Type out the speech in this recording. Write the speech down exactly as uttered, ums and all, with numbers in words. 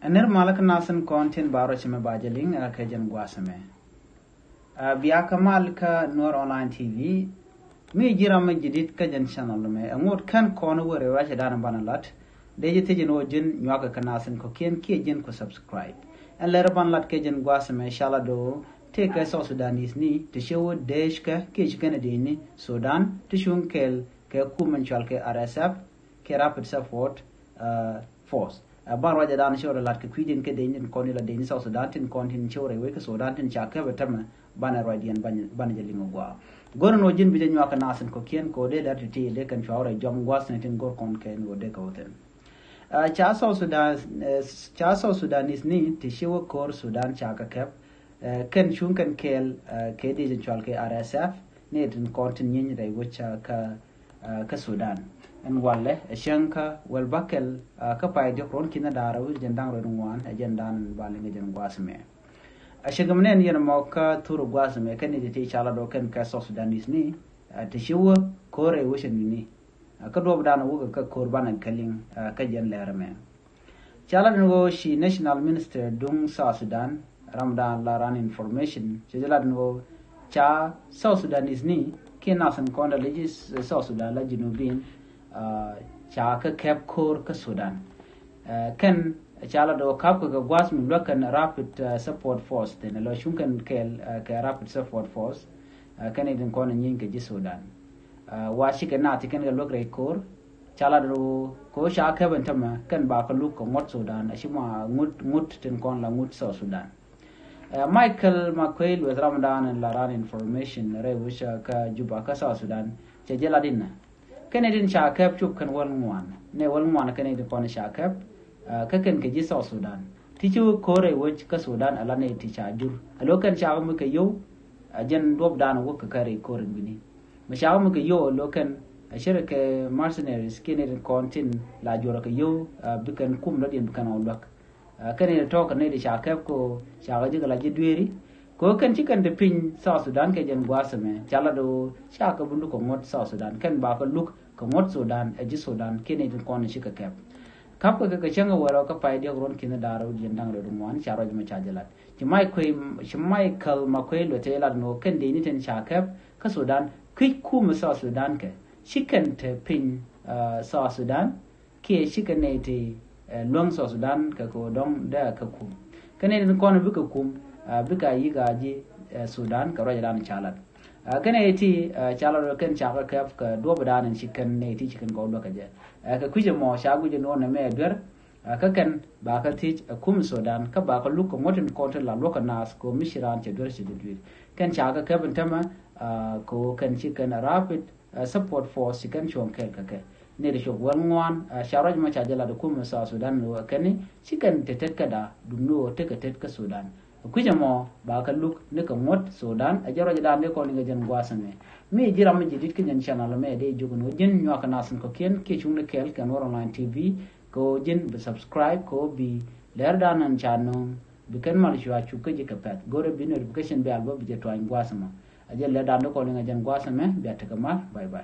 Ɛ nir malä kä nasin kɔn tin ba rɔ cɛ mɛ ba jɛ liŋ ɛ kɛ jɛn gua̱a̱th mɛ. Ɛ bia kä mal kä Nuer Online T V. Mi ji̱ ram mɛ jidit kä jɛn channel mɛ ɛ ŋot kɛn kɔn wä rɛw racɛ dan banɛ lat. Dee ji̱ thiecin wä ji̱n nyuakɛ kä nasin kɔkiɛn kiɛ ji̱n ku subscribe. Ɛn lɛr ban lat kɛ jɛn gua̱a̱th mɛ cala do tëë kɛ South Sudanese ni ti cɛ wä deec kɛ kiɛ ci kɛn dee ni Sudan ti cuŋ kɛɛl kɛ kum mɛn cual kɛ R S F kɛ Rapid Support Force. Ɛ ban ruacɛ dan cɛ wä rɛ lat kɛ kui̱diɛn kɛ dee ni tin kɔn ni la dee ni South Sudan tin kɔn tin cɛ wä rɛ wec kɛ Sudan tin ca kɛpɛ tämɛ. Banɛ ruacdiɛn banɛ jɛ liŋ ɛ gua̱a̱. Go̱rɛ nɔ ji̱n bi jɛ nyuak kɛ nasin kɔkiɛn kɛ wä dee lɛr ti ti dee kɛn cua wä rɛ jɔm gua̱a̱th ni tin go̱r kɔn kɛ ni wä dee kɛ wä thin. Ca South Sudan, ca South Sudanese ni ti ci wä ko̱r Sudan ca kɛ kɛp kɛn cuŋ kɛn kɛɛl kɛ diec in cual kɛ R S F ni tin kɔn tin nyiny rɛy wec kä kä Sudan. Ɛn walɛ ɛ cäŋ kä wäl bäkɛl kä pay diɔk ruɔ̱n ki̱n da̱rä wi̱r jɛn da̱ŋ rɛw ŋuan ɛ jɛn da̱n ba liŋ ɛ jɛn gua̱a̱th mɛ. A cɛ gɛm nɛn yɛn mɔ kä thur gua̱a̱th mɛ kɛn ni ti ti cala dɔ kɛn kɛ South Sudanese ni ti ci wä ko̱r rɛy wec in ni. Kä duɔp dan wä kɛ ko̱r banɛ kɛ liŋ kä jɛn lɛr mɛ. Ca lat ni ɣöö ci National Minister duŋ South Sudan ram dan la ran information cɛ jɛ lat ni ɣöö ca South Sudanese ni kiɛ nasin kɔn da leci South Sudan la Junubin ca kä kɛp ko̱r kä Sudan. Kɛn ca lat ɣöö kap kɛ kɛ gua̱a̱th mi luäk kɛn Rapid Support Force thin lɔ cuŋ kɛn kɛɛl kɛ Rapid Support Force. Kɛn itin kɔn nyiny kɛ ji̱ Sudan. Wa cikɛ naath ti kɛn kɛ luäk rɛy ko̱r. Ca lat ru ko̱r ca kɛp ɛn tämɛ kɛn ba kä luk kɛ ŋuɔ̱t Sudan a ci ma ŋut ŋut tin kɔn la ŋut South Sudan. Michael Makuei lueth ramdan ɛn la ran information rɛy wec kä Juba kä South Sudan cɛ jɛ lat inɛ. Kɛn itin ca kɛp cuk kɛn wäl ŋuan nɛ wäl ŋuan kɛn itin kɔn ca kɛp. Kä kɛn kɛ ji̱ South Sudan ti ci wä ko̱r rɛy wec kä Sudan a la nɛ ti ca jur a lo kɛn ca wä mi kɛ yow. A jɛn duɔp dan wä kɛ kɛ rɛy ko̱r in bini. Mi cakɛ mi kɛ yio̱w lo̱kɛn a cɛ rɛ kɛ mercenaries kiɛ nɛy tin kɔn tin la juɔrɛ kɛ yio̱w. Bi kɛn kum dɔ̱diɛn bi kɛn ɔ luäk. Kɛn nɛy ti tɔ̱ kɛ nɛy ti ca kɛp kɛ ɔ cakɛ ji̱ kɛ la ji̱ dueeri. Kɛ ɔ kɛn ci kɛn te piny South Sudan kɛ jɛn gua̱a̱th ɛmɛ ca lat ɔ cakɛ bi luk kɛ ŋuɔ̱t South Sudan kɛn bakɛ luk kɛ ŋuɔ̱t Sudan ɛ ji̱ Sudan kiɛ nɛy tin kɔn ci kɛ kɛp. Kapkɛ kɛ kɛ cäŋ ɛ wärä kä pay diɔ̱k ruɔ̱n ki̱n da̱rä wi̱c yɛn da̱ŋ rɛw ŋuan ca ruac mɛ ca jɛ lat. Ci Michael Makuei lueth tëë lat ni ɣöö kɛn dee ni tin ca kɛp kä Sudan kui̱c kumɛ South Sudan kɛ ci kɛn te piny South Sudan kiɛ ci kɛn nɛy ti luäŋ South Sudan kɛ kɛ ɣöö dɔ̱ŋ dee a kɛ kum. Kɛn nɛy tin kɔn bikɛ kum bikɛ a yi̱k a ji̱ Sudan kɛ ruacdan ca lat. Kɛn nɛy ti ca lat kɛn ca kɛ kɛp kɛ duɔ̱pdan in ci kɛn nɛy ti ci kɛn gɔw luäk kɛ jɛ. Kɛ kui̱c ɛmɔ ca guic ɛn ɣöö nɛmɛ ɛ duer. Kä kɛn ba kä thiec ɛ kum Sudan kä ba kä luk kɛ ŋuɔ̱t in kɔn ti la luɔ̱k kɛ naath kɛ mi ci raan cɛ duer cɛ duer. Kɛn ca kɛ kɛp in tämɛ kɛ kɛn ci kɛn Rapid Support Force ci kɛn cuɔ̱ŋ kɛɛl kɛ kɛ. Ni ri cop wäl ŋuan ca ruac mɔ ca jɛ lat ɛ kum South Sudan ni wä kɛn ni ci kɛn te tet käda dum ni wä tekɛ tet kä Sudan. Kui̱c ɛmɔ ba kɛ luk ni kɛ ŋuɔ̱t Sudan ɛ jɛ ruacdan dee kɔn ni kɛ jɛn gua̱a̱th ɛmɛ. Mi ji̱ ram mi ji̱ dit kä jɛn channel mɛ dee jiök ni wä ji̱n nyuak kɛ naath in kɔ̱kiɛn kiɛ cuŋ ni kɛɛl kɛ Nuer Online T V. Kɛ ɣöö ji̱n bi subscribe kɛ ɣöö bi lɛrdan ɛn ca nööŋ bi kɛn mal cua cuk kä ji̱ kɛ pɛ̈th. Go̱rɛ bi notification bell bä bi jɛ tuany gua̱a̱th ɛmɔ. A jɛ lɛrdan dee kɔn liŋ a jɛn gua̱a̱th ɛmɛ bia tekɛ mal. Bye bye.